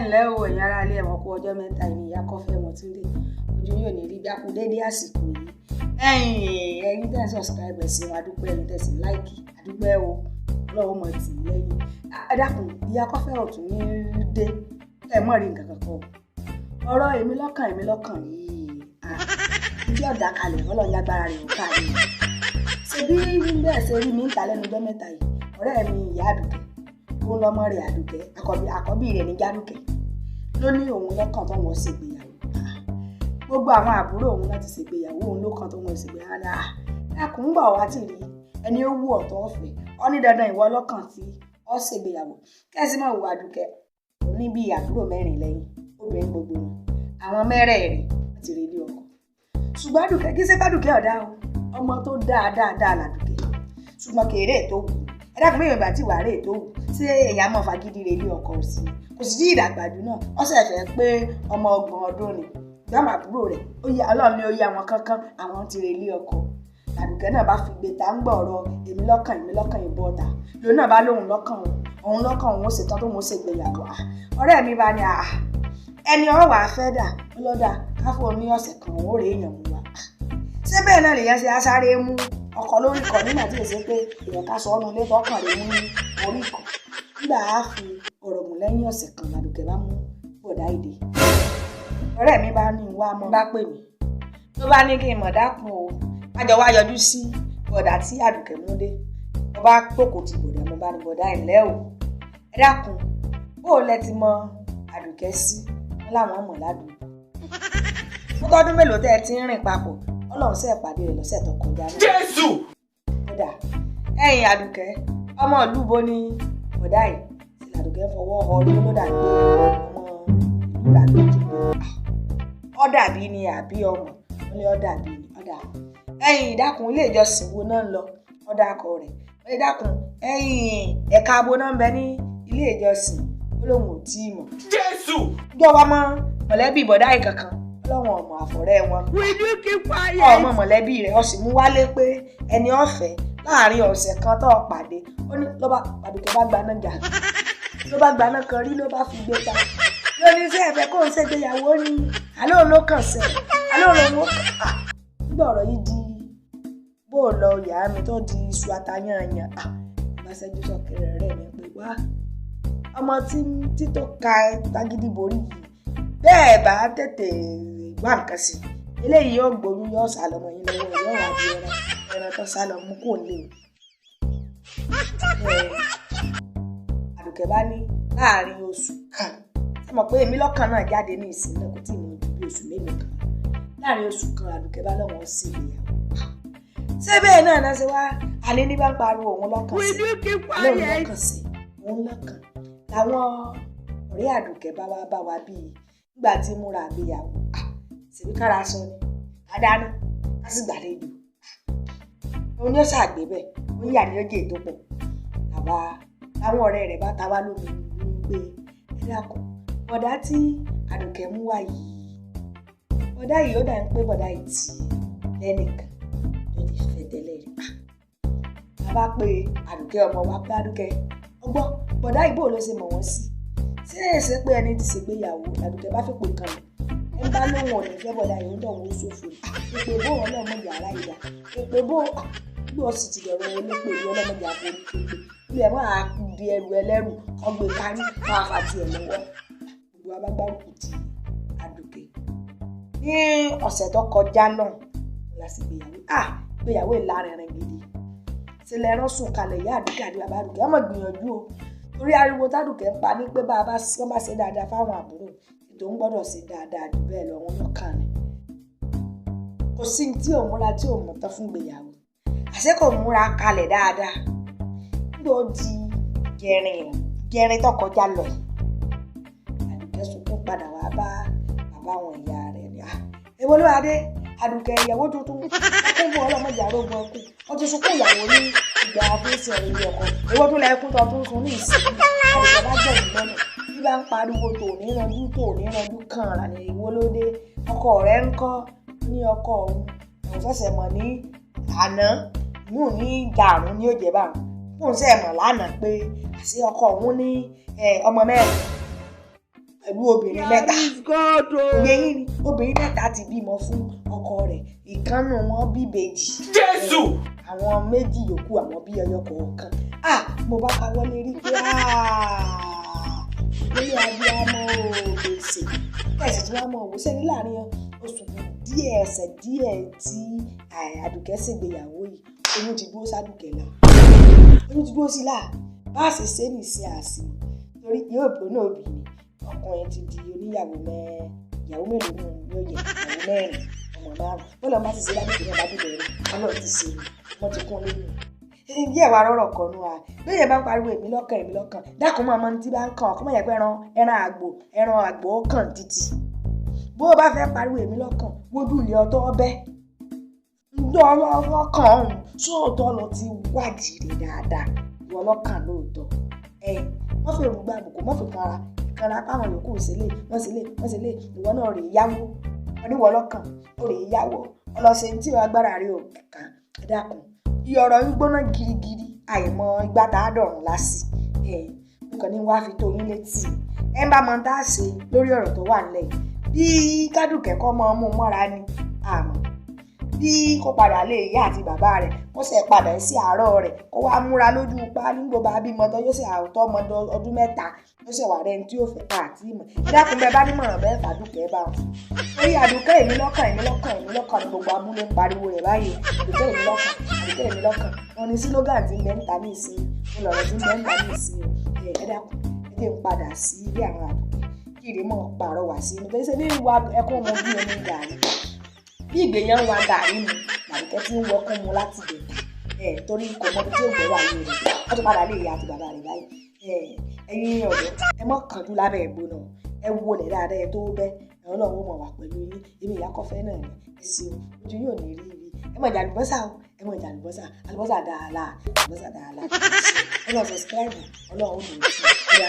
Ǹlẹ́ o, ẹ̀yin ará ilé, ẹ̀wọ̀n kú ọjọ́ mẹ́ta. Èmi ìyá Kọ́fẹ́ Mọ́túndé, ojú yóò ní rí bí a kú déédé àsìkò yìí. Ẹ̀yin tẹ́ ń subscribe sí wa, adúpẹ́. Ẹ̀yin tẹ́ sì like, adúpẹ́ o. Ọlọ́run mọ̀ tì í lẹ́yìn. Ẹ dákun, ìyá Kọ́fẹ́ ọ̀tún ní dé ẹ mọ̀ rí nǹkan kankan o. Ọ̀rọ̀ èmi lọ́kàn, èmi lọ́kàn yìí tí ọ̀dà kalẹ̀, Ọlọ́run lágbára rẹ̀ ò káàrí. Ṣe bí bẹ́ẹ̀ ṣe rí mi ń ta lẹ́nu ọjọ́ mẹ́ta yìí, ọ̀rẹ́ mi ìyá Àdùkẹ́, òun lọmọ rẹ̀ Àdùkẹ́, àkọ́bí rẹ̀ ní Jádùkẹ́, ló ní òun lọ́kàn tó wọ́n ṣègbéyàwó. Gbogbo àwọn àbúrò òun láti ṣègbéyàwó, òun ló kàn tó wọ́n ṣègbéyàwó. Ní dákun, ń bọ̀ wá tì rí ẹni ó wù ọ̀tọ̀ ọ̀fẹ́ ọ ní dandan ìwọ lọ́kàn tí ọ ṣègbéyàwó. Kẹ́sì mọ̀ wò, Àdùkẹ́ ní bí àbúrò mẹ́rin lẹ́yìn, obìnrin gbogbo wọn, àwọn mẹ́rẹ̀ẹ̀rin wọ́n ti rí ilé ọkọ. Ṣùgbọ́n Àdùkẹ́ kí ṣe bá Àdùkẹ́ ọ̀dá o, ọmọ tó dáa dáadáa làdùkẹ́, ṣùgbọ́n kéré tó wù. Ẹ dákun, mẹ́rin ìgbà tí wàá rè tó wù, ṣé èyàn mọ̀ fagídí rè ilé ọkọ sí i? Kò sì sí ìdàgbàjú náà, ó sì fẹ́ pé ọmọ 30 ọdún ni. Gbàmà àbúrò rẹ̀ ó yá, Ọlọ́run ní ó yá wọn kankan, àwọn ti rè ilé ọkọ. Làdùkẹ́ náà bá fi gbé ta ń gbọ̀rọ̀ èmi lọ́kàn, èmi lọ́kàn ìbọn ọ̀tà lòun náà bá lóun lọ́kàn, òun lọ́kàn, òun ó ṣetán tó òun ó ṣègbéyàwó. Ọ̀rẹ́ mi bá ní ẹni ọ̀wà fẹ́ dà ọlọ́dà káfọ́ ní ọ̀sẹ̀ kan, òun ó rè èèyàn mú wa. Ṣé bẹ́ẹ̀ náà lèèyàn ṣe aṣáré mú ọkọ lórí kọ nígbà tí èsì pé èèyàn ká sọ ọ́nù ilé tọkàn rẹ̀ mú ní orí kọ? Nígbà á fi ọ̀rọ̀ gùn, lẹ́yìn ọ̀sẹ̀ kan làdùkẹ́ bá mú bọ̀dá ìdè. Ọ̀rẹ́ mi bá ní wá mọ́ bá pè mí, ló bá ní kí n mọ̀ dákun o, kájọ wá yọjú sí bọ̀dá tí Àdùkẹ́ mú dé. Mo bá pòkò ti bọ̀dá, mo bá ní, "Bọ̀dá, ńlẹ́ o, ẹ dákun, bó o lẹ ti mọ Àdùkẹ́ sí?" Wọn láwọn mọ̀ ládùúgbò. Fún tọdún mélòó tẹ́ ẹ ti ń rìn papọ̀? Ọlọ́run ṣe pàdé rẹ̀ lọ́sẹ̀ tó kọjá náà. Jésù! Kódà ẹ̀yìn Àdùkẹ́, ọmọ ìlú bo ni bọ̀dá yìí sì? Làdùkẹ́ fọwọ́ họ ló dà pé ọmọ ìlú Ràgbéjì ọ dàbí ni àbí ọmọ wọn ní ọ dàbí ni ọ̀dà. Ẹ̀yìn ìdákun, ilé ìjọsìn wo náà ń lọ? Ọ̀dà akọ rẹ̀ wọ́n lè dákun. Ẹ̀yìn ẹ̀ka abo náà ń bẹ ní ilé ìjọsìn? Ó lóun ò tí ì mọ̀. Jésù! Gbọ́ wa mọ́ mọ̀lẹ́bí bọ̀dá yìí kankan? Ọlọ́wọ̀n ọmọ àfọ̀rẹ́ wọn. Will you keep quiet? Ọmọ mọ̀lẹ́bí rẹ̀, ó sì mú wálé pé ẹni ọ̀fẹ́ láàrin ọ̀sẹ̀ kan tó pàdé. Ó ní ló bá Àdùkẹ́ bá gbaná jà, ló bá gbaná kan rí, ló bá fi gbé ta, ló ní sí ẹ̀fẹ́ kó ń ṣègbéyàwó ni àlọ́ òun ló kàn sẹ́, àlọ́ òun ló kàn. Nígbà ọ̀rọ̀ yìí di bó o lọ yàrá mi tó di iṣu atayanyan, bá ṣẹ́jú sọ̀kẹrẹ rẹ̀ mi pé wá ọmọ tí títọ́ ka tagídí borí yìí, bẹ́ẹ̀ bá tètè wá nǹkan sí eléyìí, yóò gbóyún, yóò sá lọmọ yín lọ́wọ́, yóò wá di ẹran ẹran tó sá lọ mú kò lè o. Àdùkẹ́ bá ní láàrin oṣù kan, ṣé mọ̀ pé èmi lọ́kàn náà jáde ní ìsìn náà, kò tí ì mọ ju bí oṣù mélòó kan, láàrin oṣù kan Àdùkẹ́ bá lọ́wọ́ sí ìgbéyàwó. Ṣé bẹ́ẹ̀ náà náà ṣe wá àní ní bá ń pariwo òun lọ́kàn sí, Will you keep òun quiet? lọ́kàn sí, òun lọ́kàn. Làwọn ọ̀rẹ́ Àdùkẹ́ bá wá bá wa bíi nígbà tí múra àgbéyàwó, ṣèbí kára sọ ni ká dáná, ká sì gbàlejò, òun ni ó ṣàgbé bẹ́ẹ̀, ó ń yà ní ọjọ́ ètò pọ̀. Bàbá láwọn ọ̀rẹ́ rẹ̀ bá ta wá lómi ní pé ẹ dákun, bọ̀dá tí Àdùkẹ́ mú wá yìí, bọ̀dá yìí ó dà ń pé bọ̀dá yìí ti lẹ́nìkan tó ti fẹ́ tẹ́lẹ̀ rí. Bàbá pé Àdùkẹ́ ọmọ wa pé, "Àdùkẹ́, ọgbọ́n bọ̀dá yìí, bò ló ṣe mọ̀ wọ́n sí? Ṣé èsè pé ẹni tí ṣègbéyàwó?" Àdùkẹ́ bá fipò kan lẹ̀, ẹ bá lóun ò ní fẹ́ bọ̀dá yìí, ń dọ̀wọ́ ṣòfò ìpè bó ọlọ́mọdé ara ìdá ìpè bó bí ó sì ti dọ̀rọ̀ olópè ní ọlọ́mọdé àforí pépè ilé ẹ̀ máa di ẹrù ẹlẹ́rù ọgbẹ́ kárí máa fà tiẹ̀ lọ́wọ́. Gbogbo abágbárùkù ti Àdùkẹ́ ní ọ̀sẹ̀ tó kọjá náà la sì gbéyàwó. Gbéyàwó ìlàrinrin gidi sílẹ̀ ẹran sùn kalẹ̀. Ìyá Àdùkẹ́ àti bàbá Àdùkẹ́ ọmọ gbìyànjú o, torí ariwo tádùkẹ́ ń pa ní pé bá a bá wọ́n bá ṣe dáadáa fáwọn àbúrò ètò ń gbọ́dọ̀ ṣe dáadáa jù bẹ́ẹ̀ lọ. Wọn lọ́kàn ni kò sí ní tí ò múra tí ò mọ̀ tán fún ìgbéyàwó, àṣé kò múra kalẹ̀ dáadáa. Nígbà ó di gẹrin gẹrin tó kọjá lọ yìí, Àdùkẹ́ sunkún padà wá bá bàbá àwọn ìyá rẹ̀ ní èwo ló wá dé, Àdùkẹ́? Ìyàwó tuntun ẹkún fún ọlọ́mọdé àrógun ẹkún, wọ́n ti sunkún ìyàwó ní ìgbà àfẹ́sẹ̀ ilé ọkọ, èwo tún lẹ́kún tó tún sun ní ìsìn? Àdùkẹ́ bá gbẹ̀yìn lọ́nà bí bá ń pariwo tò ní ranjú, tò ní ranjú kan rà ní. Èwo ló dé? Ọkọ rẹ̀ ń kọ́? Ní ọkọ òun, òun ṣẹ̀ṣẹ̀ mọ̀ ní àná yóò ní gàrún ní òjẹ́ bá òun ṣẹ̀ mọ̀ lánàá pé àṣé ọkọ òun ní ọmọ mẹ́rin pẹ̀lú Pẹ̀lú obìnrin mẹ́ta. Òye yín ni, obìnrin mẹ́ta ti bímọ fún ọkọ rẹ̀. Ìkànnù wọn bí ìbejì. Jésù! Àwọn méjì yòókù, àwọn bí ẹyọ kọ̀ọ̀kan. Ah, mo bá kawọ́ lé rí pé ilé abiyamọ ò gbèsè. Ẹ̀sìn tí wọ́n mọ̀ wò sẹ́ni láàrin oṣù díẹ̀, ọ̀sẹ̀ díẹ̀ tí Àdùkẹ́ ṣègbéyàwó yìí, oyún ti dúró sádùkẹ́ là. Oyún ti dúró sí là. Bá a ṣe ṣe ní ìsìn àsìn torí yóò bí náà bì ní. Ọkùnrin ti di oníyàwó ìyàwó mélòó nù ní òye, ìyàwó mẹ́rin, ọmọ márùn-ún. Bọ́lá bá ti ṣe ládùúgbò náà bá dìbò rẹ̀, Ọlọ́run ti ṣe é, wọ́n ti kún lóyún. Bí ẹ̀wà rọ̀rọ̀ kan nù wa, bí èèyàn bá ń pariwo èmi lọ́kàn, èmi lọ́kàn, dákun mọ́ ọmọ tí bá ń kàn, kó mọ̀ yẹ pé ẹran àgbò ó kàn títì. Bó o bá fẹ́ pariwo èmi lọ́kàn, wojú ilé ọtọ́ ọbẹ̀. Ǹjọ́ ọlọ́kàn ọ̀hún, sóòótọ́ lọ ti wádìí rẹ̀ dáadáa, ìwọ lọ́kàn lóòótọ́. Ẹ wọ́n fi èròǹgbà àbùkù, wọ́n fi kanra, kanra páwọn yòókù sílé, wọ́n sílé, wọ́n sílé, ìwọ náà rèé yáwó. Wọ́n ní ìwọ lọ́kàn, ó rèé yáwó. Ọlọ́sẹ̀ tí agbára rẹ̀ ò kà, ẹ dákun. Iye ọ̀rọ̀ ń gbóná girigiri, àìmọ̀ ìgbà tá a dọ̀rùn lásì. Ẹ nǹkan ní wàá fi tó yín létí. Ẹ ń bá mọ tá a ṣe lórí ọ̀rọ̀ tó wà nílẹ̀ yìí. Bí Kádùkẹ́ kọ́ mọ ọmú mọ́ra ni, àmọ́ bí kò padà lé ìyá àti bàbá rẹ̀, kó ṣe padà sí àárọ̀ rẹ̀, kó wá múra lójú pa nígbò bá bímọ tán, yóò ṣe àwòtọ́ ọmọ ọdún mẹ́ta, yóò ṣe wà rẹ̀ ní tí yóò fẹ́ àti ìmọ̀. Ẹ dákun, bẹ́ẹ̀ bá nímọ̀ràn bẹ́ẹ̀ fàdùkẹ́ bá wọn. Torí Àdùkẹ́ èmi lọ́kàn, èmi lọ́kàn, èmi lọ́kàn ni gbogbo abúlé ń pariwo rẹ̀ báyìí. Àdùkẹ́ èmi lọ́kàn, Àdùkẹ́ èmi lọ́kàn. Wọ́n ní sílógàn tí ń bẹ ń ta ní ìsìn, mo lọ̀rọ̀ tí ń bẹ ń ta ní ìsìn. Ẹ dákun, ẹ jẹ́ n padà sí ilé àwọn Àdùkẹ́ kí ìrè mọ̀ pàrọwà sí inú. Torí ṣe bí ìwà ẹkún ọmọ bí omi gàrí. Bí ìgbéyàn wa gàrí mu, Àdùkẹ́ tí ń wọkún mu láti bẹ̀rẹ̀. Torí kò mọ ibi tí ó gbọ́rọ̀ ayé rẹ̀. Wọ́n ti padà lé ìyá àti bàbá rẹ̀ báyìí. Ẹ̀yin ọ̀dọ́, ẹ mọ́ kánjú lábẹ́ ẹ̀gbọ́n náà. Ẹ wọlé dáadáa, ẹ tó bẹ́. Ọlọ́run ó mọ̀ wà pẹ̀lú yín. Èmi ìyá kọ́fẹ́ náà ni. Ẹ ṣeun, ojú yóò ní rí ibi. Ẹ mọ̀ jẹ àlùbọ́sà o, ẹ mọ̀ jẹ àlùbọ́sà. Àlùbọ́sà dáa láà, àlùbọ́sà dáa láà. Ẹ lọ subscribe, Ọlọ́run ó dùn sí i.